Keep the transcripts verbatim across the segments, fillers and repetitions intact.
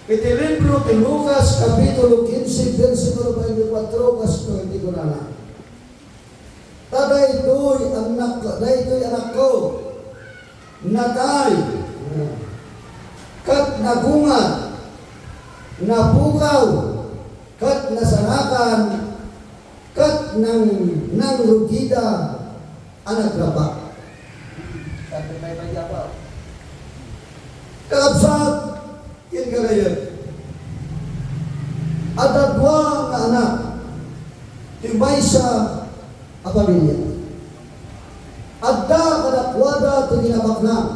Iti libro ti Lucas, kapitulo kinse, bersikulo twenty-four, kastoy ti kunana, "Ta daytoy, annak-, daytoy, anakko, natay, ket nagungar, napukaw, ket nasarakan, ket nang-, nangrugida a nagrabak." Kakabsat, ken gagayyem, adda dua nga anak ti maysa a pamilia. Adda kadakuada ti kinabaknang.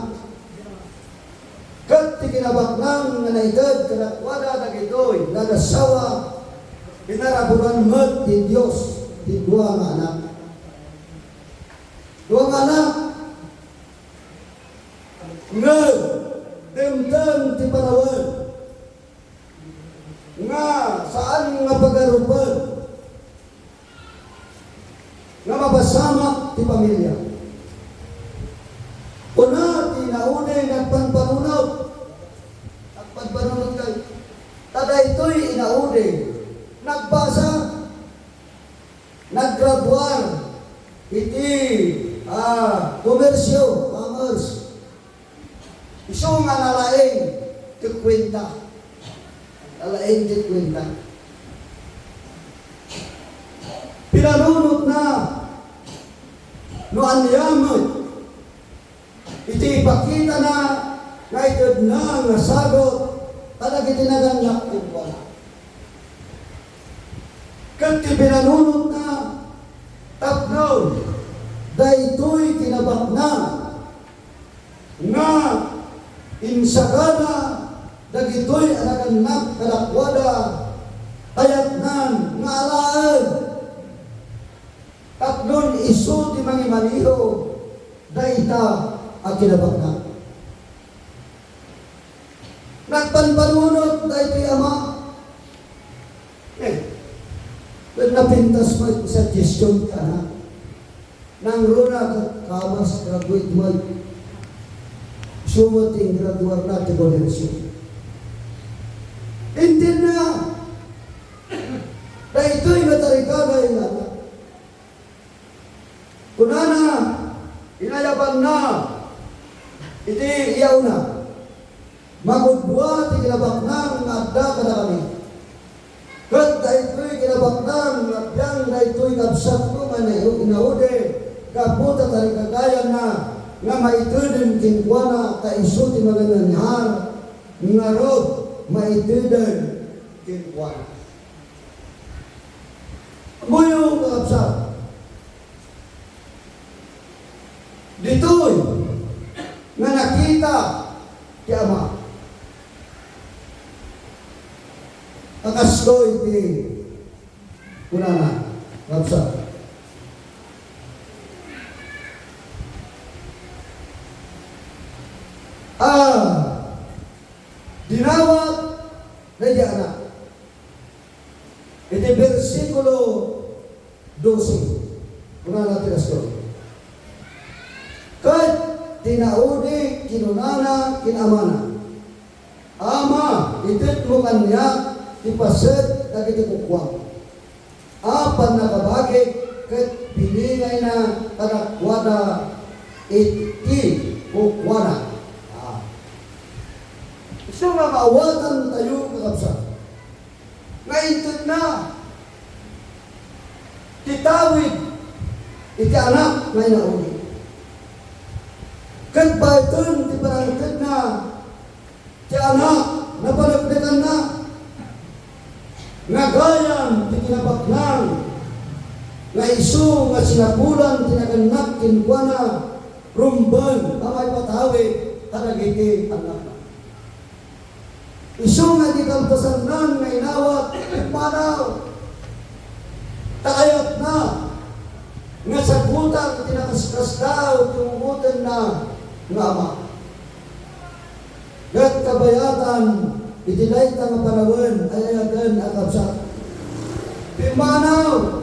Ket ti kinabaknang nga naited kadakuada dagitoy nga agassawa, inaraburan met ti Dios ti dua nga anak. Dua nga anak, ngem dimteng ti panawen nga saan nga pagarupen nga mapasamak ti pamilia. Kuna ti inaudi, nagpanpanunot. Nagpanpanunot kay, ta daytoy inaudi, nagbasa, naggraduar iti, ah, komersio, commerce. Isu nga nalaing ti kuenta. Nalaing ti kuenta. Pinanunotna no ania met iti ipakitana nga itedna nga sagut kadagiti nagannak kenkuana. Ket ti pinanunotna tapno daytoy kinabaknang nga insagana dagitoy a nagannak kadakuada, kayatnan nga alaen tapnon isu ti mangimaneho dayta a kinabaknang. Nagpanpanunot daytoy ama. Eh, ket napintas met ti suggestion ti anak. Nangruna ket kabas, graduate man. Isu met ti ingraduarna ti kolehiyo. Intedna daytoy nga tarigagay nga anak. Kunana, inayabanna iti iyawna, "Magudua ti kinabaknang nga adda kadakami. Ket daytoy kinabaknang nga agbiang daytoy kabsatko nga inaude gapu ta tarigagayanna nga maiteden kenkuana, ta isu ti mangananghar ngarud maiteden kenkuana." Ammoyo, kakabsat, ditoy nga nakita ti ama. Kastoy ti kunana, kabsat. Ah, dinawat daydi anak. Iti bersikulo dose, kunana ti kastoy, ket ti inaudi kinunana ken amana, "Ama, itedmo kaniak ti paset dagiti kukuam a pannakabagik," ket biningayna kadakuada iti kukuana. Ah. Isu nga maawatantayo, kakabsat, nga intedna ti tawid iti anak nga inaudi. Ket baeten ti panangtedna ti anak, napaneknekanna nga gayam ti kinabaknang nga isu nga sinapulan ti nagannak kenkuana, rumbeng a maipatawid kadagiti annakna. Isu nga di kalpasanna nga inawat, pimmanaw. Ta kayatna nga sagutan ti nakaskasdaaw ti ungotenna nga ama. Ket kabayatan iti dayta nga panawen, ay-ayaten a kabsat, pimmanaw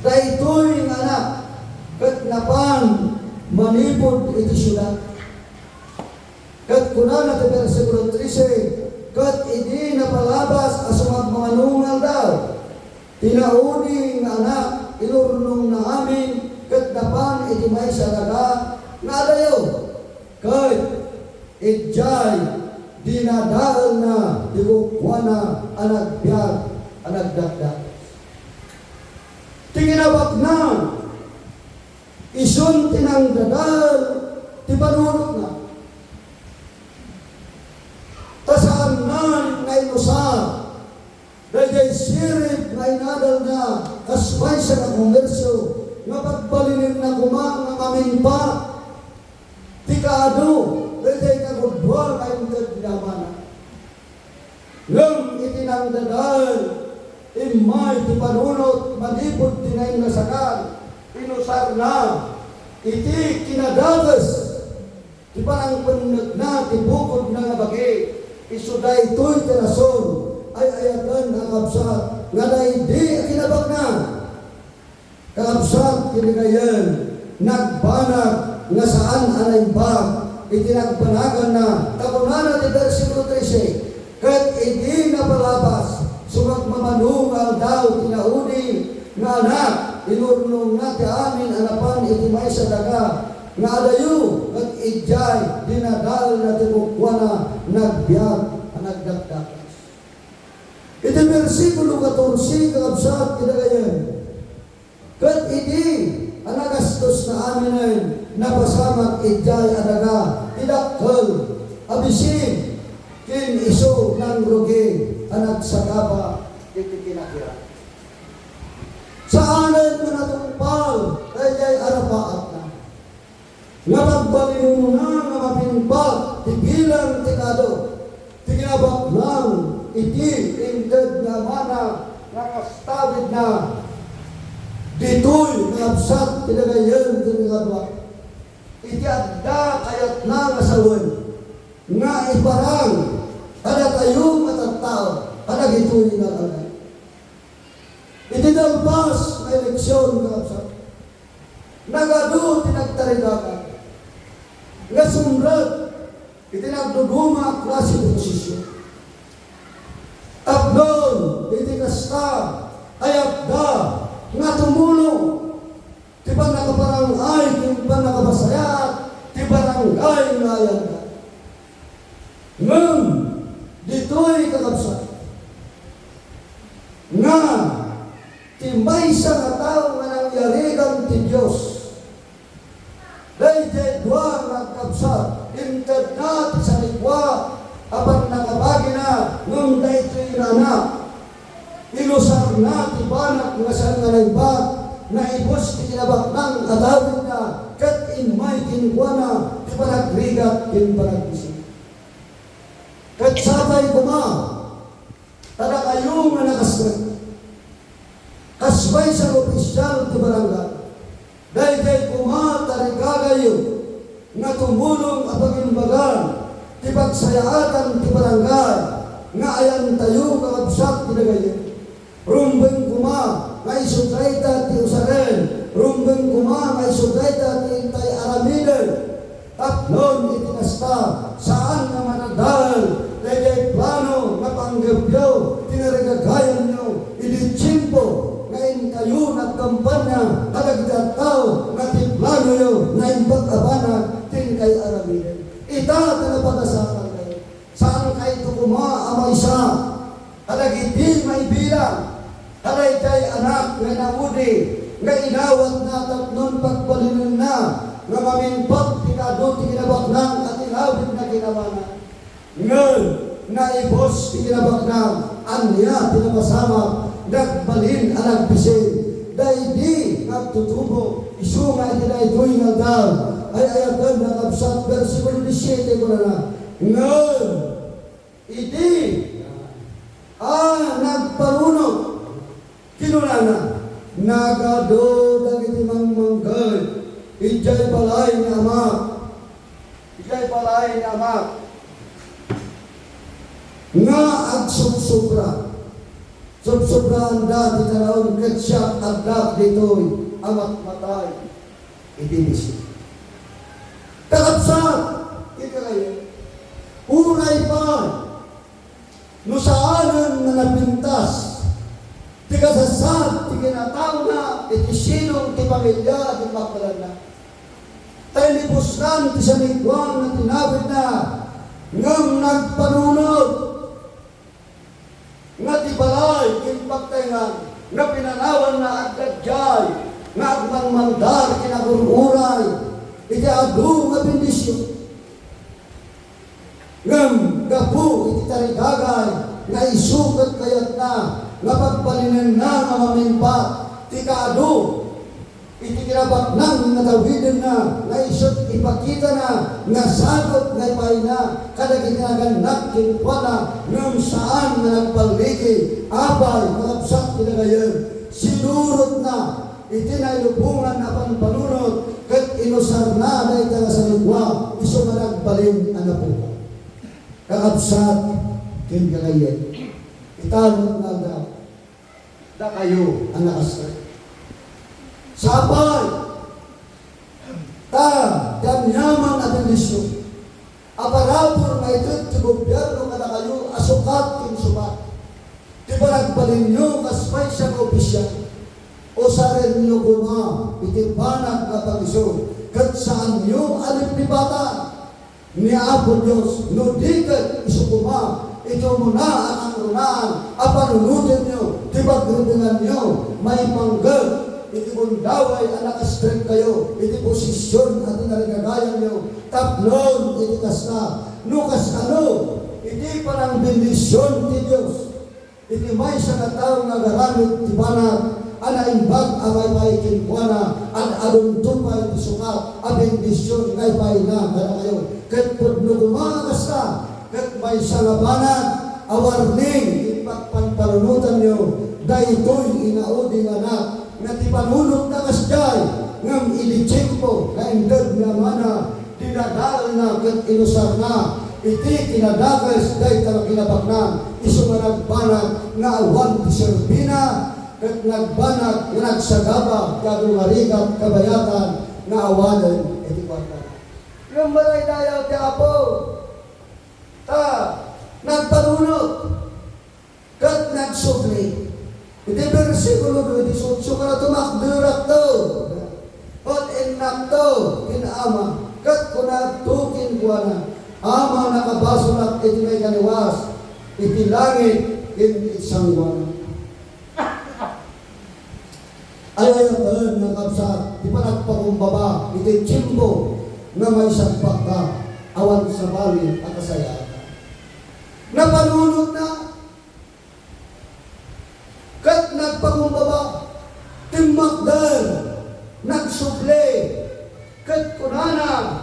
daytoy nga anak ket napan manipud iti siudad. Ket kunana ti bersikulo trese, Ket idi napalabas a sumagmamano nga aldaw, ti naudi nga anak inurnongna amin ket napan iti maysa a daga nga adayo, ket idiay dinadaelna ti kukuana a nagbiag a nagdakdakes. Ti kinabaknang, isun ti nangdadael ti panunotna. Ta saanna nga inusar daydiay sirib nga inadalna kas maysa nga komersio nga pagbalinenna koma nga mamingpat ti kaadu daydiay kagudua nga inted ni amana. Ngem iti nangdadael, immay ti panunot manipud ti nainnasakan, inusarna iti kinadakes ti panangpennegna ti bukodna nga bagi. Isu daytoy ti rason, ay-ayaten a kabsat, nga daydi a kinabaknang. Kakabsat, iti dagayen, nagbanag nga saan a naimbag iti nagbanaganna, ta kunana ti bersikulo trese, "Ket idi napalabas, sumagmamano nga aldaw ti naudi nga anak, inurnongna ti amin a napan iti maysa a daga nga adayo, ket idiay dinadaelna ti kukuana nagbiag a nagdakdakes." Iti bersikulo katorse, kakabsat, iti dagayen, "Ket idi a nagastosna aminen, napasamak idiay a daga ti dakkel a bisin ken isu nangrugi a nagsagaba iti kinakirang." Saanen nga natungpal daydiay arapaatna nga pagbalinenna nga mapinpag ti bilang ti kaadu ti kinabaknang iti inted ni amana nga kastawidna. Ditoy nga kabsat ti dagayen ti kadua, iti adda kayatna nga sawen nga iparang kadatayo nga tattao kadagitoy nga aldaw. Iti nalpas nga eleksion, kakabsat, nagadu ti nagtarigaga nga sumrek iti nagduduma a klase ti posisyon. Tapno iti kasta, kayatda nga tumulong ti pannakabarangay ken pannakapasayaat ti barangay nga ayanda. Ngem ditoy, kakabsat, nga ti maysa nga tao nga nangyarigan ti Dios, daydiay dua nga agkabsat, intedna ti salikua a pannakabagina, ngem daytoy nga anak, inusarna ti banag nga saan nga naimbag, naibus ti kinabaknang a dawidna, ket immay kenkuana ti panagrigat ken panagbisi. Ket sapay koma, kadakayo nga nakasrek, kas maysa nga opisyal ti barangay, daydiay koma tarigagayo nga tumulong a pagimbagan ti pagsayaatan ti barangay nga ayantayo, kakabsat, ti dagayo. Rumbeng koma nga isu dayta ti usaren, rumbeng koma nga isu dayta ti intay aramiden. Tapno iti kasta, saan nga manadael daydiay plano nga panggepyo ti narigagayanyo idi tiempo nga inkayo nagkampanya kadagiti tattao nga ti planoyo naimbag a banag ti inkay aramiden. Ita ti napagasatankayo. Saankayto koma a maysa kadagiti maibilang kadaydiay anak nga inaudi nga inawatna tapnon pagbalinenna nga mamingpag ti kaadu ti kinabaknang a tinawidna ken amana. Ngem naibus ti kinabaknang, ania ti napasamak? Nagbalin a nagbisin. Daydi nga agtutubo, isu nga iti daytoy nga aldaw, ay-ayaten, kakabsat, bersikulo disiete, kunana, ngem idi a nagpanunot, kinunana, "Nagadu dagiti mangmangged idiay balay ni Amak, idiay balay ni Amak, nga agsubsobra. Subsobraanda ti kanaem ket siak addak ditoy a matmatay iti bisi." Kakabsat, iti kayat, uray pay napintas ti kasasat ti kinataona iti sidong ti pamilia a dimmagbalanna. Ta inibusnan ti sanikuan nga tinabidna, ngem nagpanunot nga ti balay ken pagtaengan nga pinanawanna agdagdiay nga agmanmandar ken agur-uray iti adu nga bendision. Ngem gapu iti tarigagay nga isu ket kayatna nga pagbalinenna nga mamimpat ti kaadu iti kinabaknang nga tawidenna nga isu ipakitana nga sagut nga ipayna kadagiti nagannak kenkuana ngem saan nga nagballigi. Apay, kakabsat ti nagayyem, sinurotna iti nailubongan a pampanunot ket inusarna dayta nga sanikua isu nga nagbalin a napukaw. Kakabsat ken kagayyem, ita met nga aldaw, dakayo a nakastrek. Sapay ta ti aniaman a bendision a parabur nga ited ti gobierno kadakayo a sukat ken sukat ti panagbalinyo kas maysa nga opisyal, usarenyo koma iti banag nga pangisuro ket saanyo a liplipatan ni Apo Dios, no di ket isu koma iti umuna a kangrunaan a panunotenyo ti pagribenganyo maipanggep iti gundaway a nakastrek kayo iti posisyon a tinarigagayanyo tapnon iti kasta. No kasta no, iti panangbendision ti Dios iti maysa nga tao nga agaramid ti banag a naimbag a paypay kenkuana, ad-adunto pay ti sukat a bendision nga ipayna kadakayo. Ket pudno koma a kasta, ket maysa nga banag a warning iti pagpanpanunotanyo, daytoy inaudi nga anak nga ti panunotna kasdiay, ngem idi tiempo nga inted ni amana, dinadaalna ket inusarna iti kinadakes dayta nga kinabaknang isu nga nagbanag nga awan ti serbina, ket nagbanag nga nagsagaba ti adu nga rigat kabayatan nga awanen iti kuartana. Ngem madaydayaw ti Apo, ta nagpanunot ket nagsubli. Iti bersikulo dieciocho, kuna, "Tumakderakto ket innakto ken Ama, ket kunakto kenkuana, Ama, nakabasolak iti maikaliwas iti langit ken iti sangoanan." Ay-ayaten nga kabsat ti panagpakumbaba iti tiempo nga maisagpakka awan sabali a kasayaatan. Napanunotna ket nagpakumbaba, timmakder, nagsubli, ket kunana,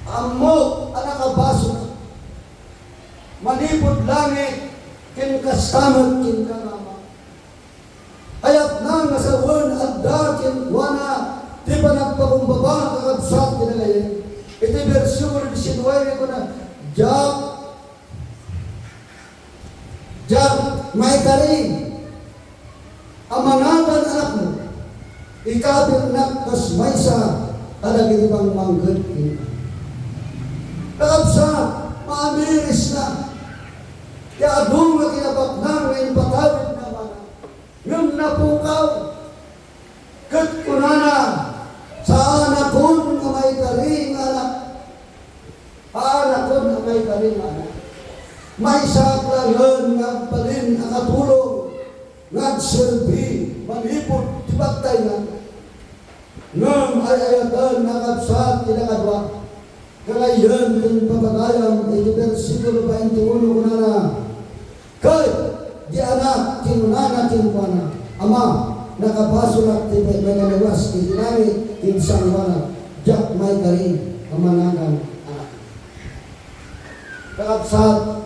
"Ammok a nakabasol manipud langit ken kasta met kenka, Ama." Kayatna nga sawen adda kenkuana ti panagpakumbaba, kakabsat ti nagayyem. Iti bersikulo diecinuebe kuna, "Diak, diak maikari a managan anakmo, ikabirnak kas maysa kadagiti mangmangged kenka." Kakabsat, maamirisna ti adu nga kinabaknang nga impatawid ni amana. Ngem napukaw, ket kunana, "Saanakon a maikari nga anak. Saanakon a maikari nga anak. Maysaak laengen nga agbalin a katulong nga agserbi manipud ti pagtaengan." Ngem ay-ayaten nga kabsat ti nakadua, kagayyem ti impapagayam iti bersikulo twenty-one, kunana, "Ket di anak kinunana kenkuana, 'Ama, nakabasolak ti maikaliwas iti langit ken sangoanan, diak maikari a managan anak.'" Kakabsat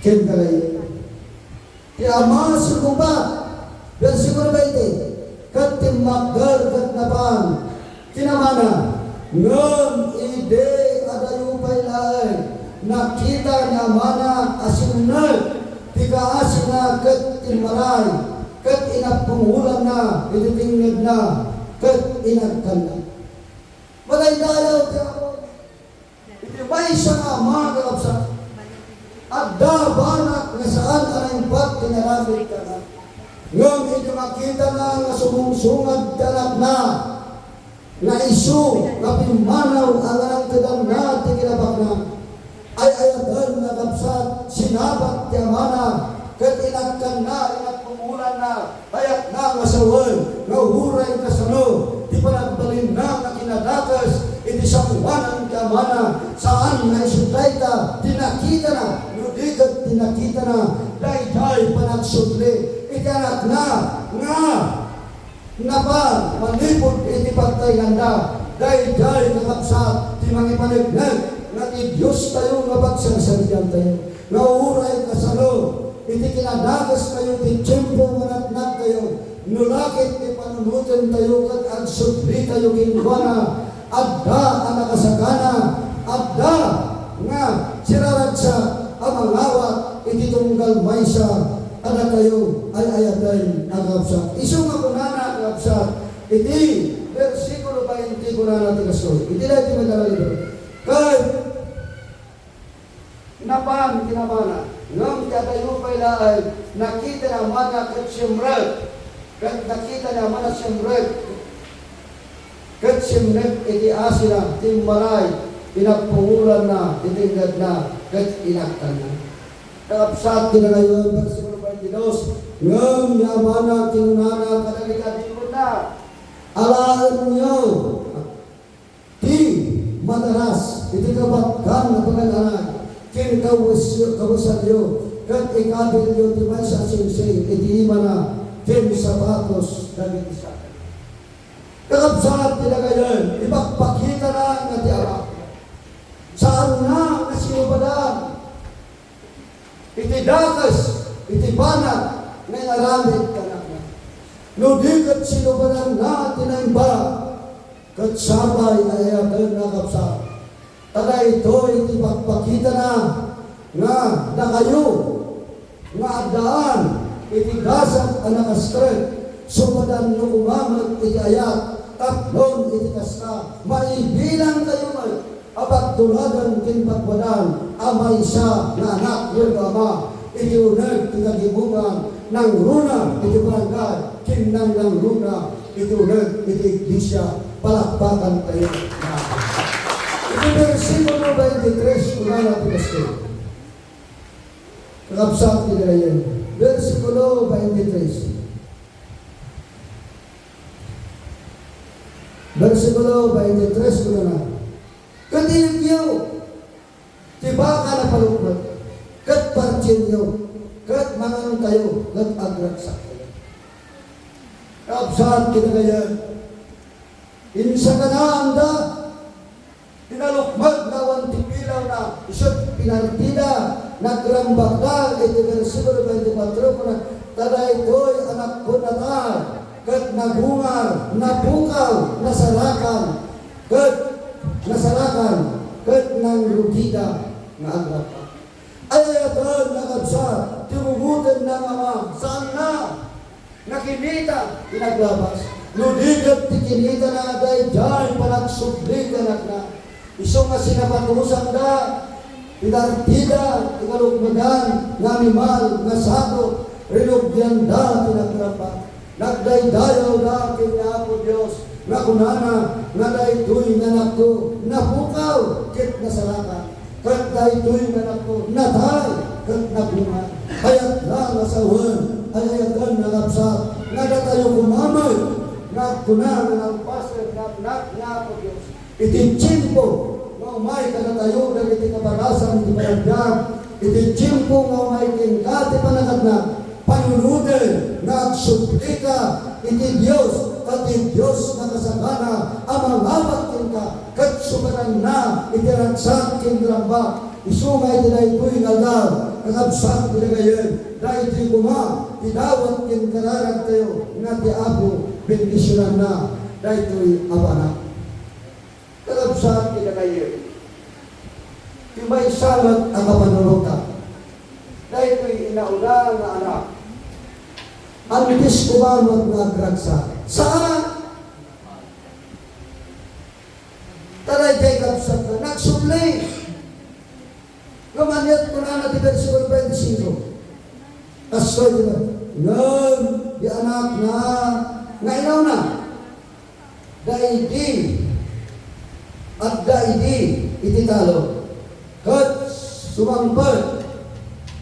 ken kagayyem, ti ama simmungbat, bersikulo twenty, ket timmakder ket napan ken amana. Ngem idi adayo pay laeng, nakita ni amana a simneg ti kaasina ket timmaray, ket inapungolanna iti tengngedna ket inagkanna. Madaydayaw ti Apo. Iti maysa nga ama, kakabsat, adda banag nga saan a Naimbag ti inaramidna. Ngem idi makitana nga sumungsungad ti anakna, nga isu nga pimmanaw a nangtedanna ti kinabakna, ay-ayaten nga kabsat, sinabat ti amana, ket inagkanna, inagpumulanna, kayatna nga sawen nga uray kasano ti panagbalinna nga kinadakes iti sangoanan ti amana, saan nga isu dayta ti nakitana, no di ket ti nakitana, daydiay panagsubli iti anakna nga napan manipud iti pagtaynanda. Daydiay, kakabsat, ti mangipaneknek nga ti Diostayo nga pagsarsaritaentayo, nga uray kasano iti kinadakestayo ti tiempo nga natnagtayo, no la ket ti panunotentayo ket agsublitayo kenkuana, adda a nakasakana, adda nga siraragsak a mangawat iti tunggal maysa a datayo ay-ayaten a kakabsat. Isu nga kunana, kakabsat, iti bersikulo bainte, kunana ti kastoy. Iti daytoy nga libro. Ket napan ti amana, ngem ti adayo pay laeng, nakita ni amana ket simrek. Ket nakita ni amana simrek. Ket simrek iti asina ti immaray, inagpumulanna ti tengngedna, ket inagkanna. Kakabsat, kinanayon, bersikulo baintidos, ngem ni amana kinunana kadagiti adipenna, alaenyo ti madaras iti kabatgan a pangan-anay ken kawes-, kawesanyo, ket ikabilyo ti maysa a singsing iti imana ken sapatos dagiti sakit. Kakabsat, ti dagayen, ipakpakitana nga ti Ama. Saanna nga sinubadan iti dakes, iti banag nga inaramid ti Anakna. No di ket sinubadanna ti naimbag, ket sapay nga ay-ayaten, kakabsat. Ta daytoy ti pakpakitana nga dakayo nga addaan iti gasat a nakastrek, supadan no koma met iti ayat, tapno iti kasta, maibilangkayo met a pagtuladan ken pagwadan a maysa nga anak wenno ama iti uneg ti kagimongan, nangruna iti barangay, ken nangnangruna iti uneg iti iglesia. Palakpakantayo. Iti bersikulo baintitres, kunana ti Pastor. Kakabsat ti dagayen. Bersikulo baintitres. Bersikulo baintitres, kunana, "Ket iyegyo ti baka a napalukmeng, ket partienyo, ket mangankayo, ket agragsakkayo." Kakabsat ti dagayen. Insakanaanda ti nalukmeg nga awan ti pilawna, isut' pinartida, nagrambakda iti bersikulo baintikwatro, kuna, "Ta daytoy anakko natay, ket nagungar, napukaw, nasarakan, ket nasarakan, ket nangrugida nga agrabba." Ay-ayaten, kakabsat, ti rugoten nga ama, saanna nga kinita ti naglabas. No di ket ti kinitana, daydiay panagsubli ti anakna. Isu nga sinapatosanda, pinartida ti kalukmegan nga animal nga sagut, rinugianda ti nagrabba. Nagdaydayawda ken ni Apo Dios nga kunana nga, "Daytoy nga anakko, napukaw ket nasarakan, ket daytoy nga anakko, natay ket nagungar." Kayatna nga sawen, ay-ayaten, kakabsat, nga datayo koma met nga agkuna nga nalpasen nga anak ni Apo Dios. Iti tiempo nga umay kadatayo dagiti kabarasan ti panagbiag, iti tiempo nga umay kenka ti panagkadna, panunoten nga agsublika iti Dios, ta ti Dios nakasakana a mangabat kenka, ket supadanna iti ragsak ken rambak. Isu nga iti daytoy nga aldaw, kakabsat ti dagayen, daytoy koma ti dawat ken kararagtayo nga ti Apo bendisionanna daytoy a banag. Kakabsat ti dagayen, ti maysa met a kapanunotan, daytoy inauna nga anak, antes koma met nga agragsak. Saan? Ta daydiay kabsatna, nagsubli. Ngem ania ti kunana ti bersikulo baintisinko? Kastoy ti na-, ngem ti anakna nga inawna, daydi, adda idi iti talon, ket sumangpet,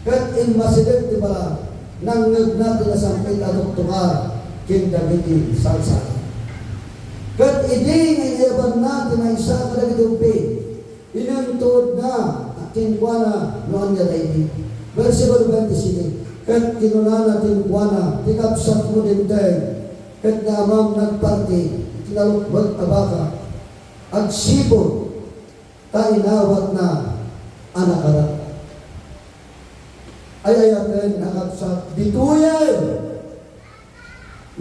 ket immasideg ti bala, nangngegna ti nasangpet a tuktukar ken dagiti salsala. Ket idi nga inayabanna ti maysa kadagiti ubing, inuntuodna kenkuana no ania daydi. Bersikulo twenty-seven, ket kinunana kenkuana, "Ti kabsatmo dimteng ket ni amam nagparti iti nalukmeg a baka, agsipud ta inawatna a nakarak." Ay-ayaten a kabsat, ditoyen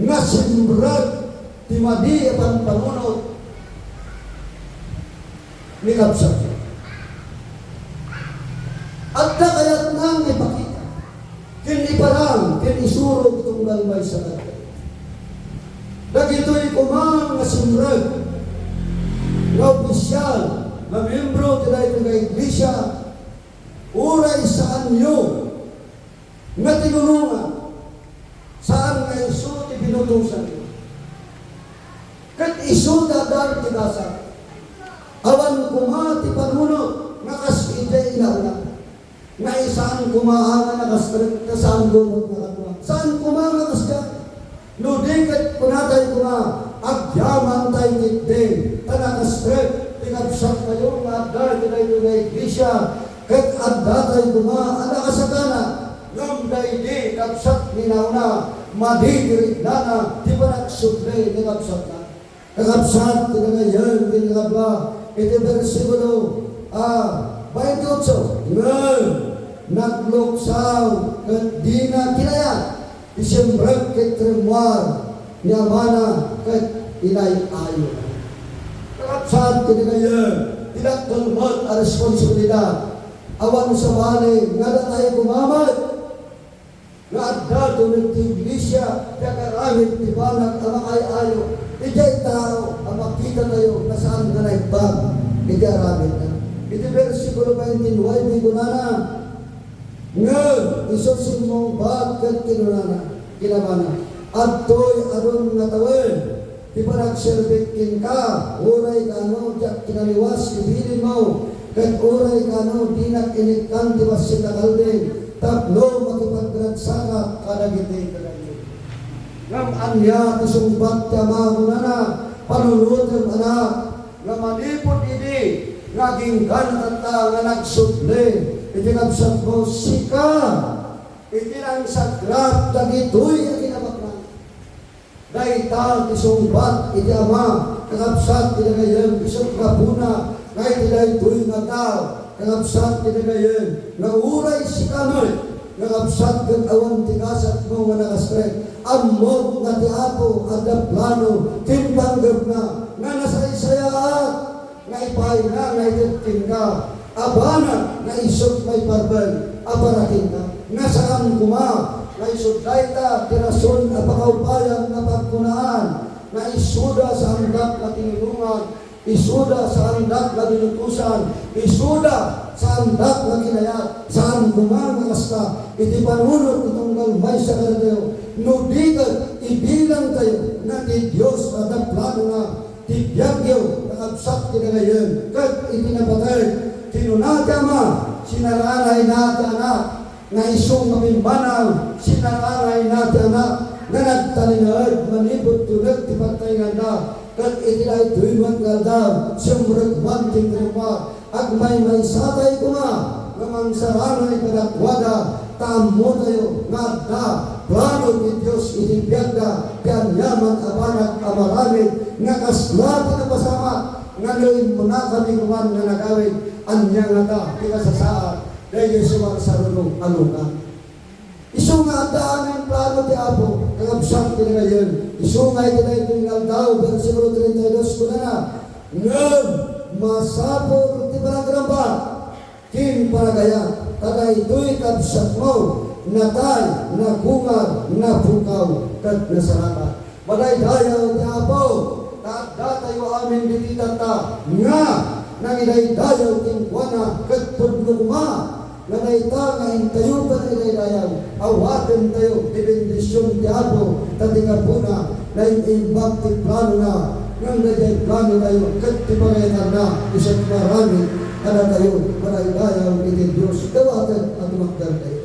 nga simrek ti madi a pampanunot ni kabsat. Adda kayatna nga ipakita ken iparang ken isurot ti tunggal maysa kadagiti. Dagitoy koma nga simrek nga opisyal nga miembro ti daytoy nga iglesia, uray saanyo nga tinulongan, saan nga isu ti binutosan, ket isu ti adda ti gasat. Awan koma ti panunot nga kas idiay inauna. Nga saan koma a nga nakastrek ta saan gumot nga kadua. Saan koma nga kasdiay. No di ket kunatay koma, agyamantay ketdi ta nakastrek ti kabsatkayo nga adda iti daytoy nga iglesia, ket addatay koma a nakasakana, ngem daydi kabsat ni nauna, madi ti riknana ti panagsubli ni kabsatna. Kakabsat ti kanayon ti nakabua iti bersikulo, ah, twenty-eight, ngem nagluksaw ket dina kinayat ti simrek ket rimmuar ni amana ket inay-ayona. Kakabsat ti kanayon ti dakkel met a responsabilidad. Awan sabali nga datay koma met nga adda iti iglesia ti agaramid ti banag a makaay-ayo idiay tao a makitatayo nga saan nga naimbag iti aramidna. Iti bersikulo twenty-nine, kunana, ngem isu simmungbat ket kinunana, kinamana, "Adtoy adun nga tawen ti panagserbik kenka, uray kaano diak kinaliwas ti bilinmo, ket uray kaano dinak inikkan ti bassit a kalding tapno makipagragsakat kadagiti kanayon." Ngem ania ti sungbat ti ama? Kunana, "Panunotem, anak, nga manipud idi nga agingga tatta nga nagsubli iti kabsatmo, sika iti nangsagrap dagitoy a kinabaknang." Dayta ti sungbat iti ama, kakabsat ti dagayem, isut' gapuna nga iti daytoy nga tao, kakabsat ti dagayem, nga uray sika met, kakabsat ket awan ti gasatmo nga nakastrek, ammok nga ti Apo adda plano ken panggepna nga nasaysayaat. Nga ipaayna nga ited kenka a banag nga isut' maiparben a para kenka, nga saan koma nga isut' dayta ti rason a pakaupayam nga pagkunaan nga isuda saandak nga tinulongan, isuda saandak nga binutosan, isuda saandak nga kinayat, saan koma nga kasta iti panunot ti tunggal maysa kadatayo, no di ket ibilangtayo nga ti Dios adda planona ti biagyo, kakabsat ti dagayem, ket iti napateg, kinuna ti ama, sinaranayna ti anak, nga isu nga pimmanaw, sinaranayna ti anak, nga nagtalinaed manipud tulek ti pagtaenganda, ket iti daytoy met nga aldaw, simrek man ti rimmuar, agmaymaysatay koma nga mangsaranay kadakuada, ta ammotayo nga adda plano ti Dios iti biagda, ti aniaman a banag a maramid nga kasla ti napasamak, nga no immunakami koman nga nagawid, ania ngata ti kasasaad daytoy sumarsaruno a lugar? Isu nga adda amin plano ti Apo, kakabsat ti dagayem. Isu nga iti daytoy nga aldaw, bersikulo treinta y dos, kunana, ngem masapul ti panagrambak ken panagayat, ta daytoy kabsatmo, natay, nagungar, napukaw, ket nasarakan. Madaydayaw ti Apo, ta addatayo amin ditoy tatta, nga nangidaydayaw kenkuana, ket pudno koma Nga dayta nga intayo kadagiti daydayaw, awatentayo ti bendision ti Apo, ta ti gapuna, naimbag ti planona, ngem daydiay planotayo ket ti pagayatanna, isu ti maaramid kadatayo nga daydayaw iti Dios. Dawaten a tumakdertayo.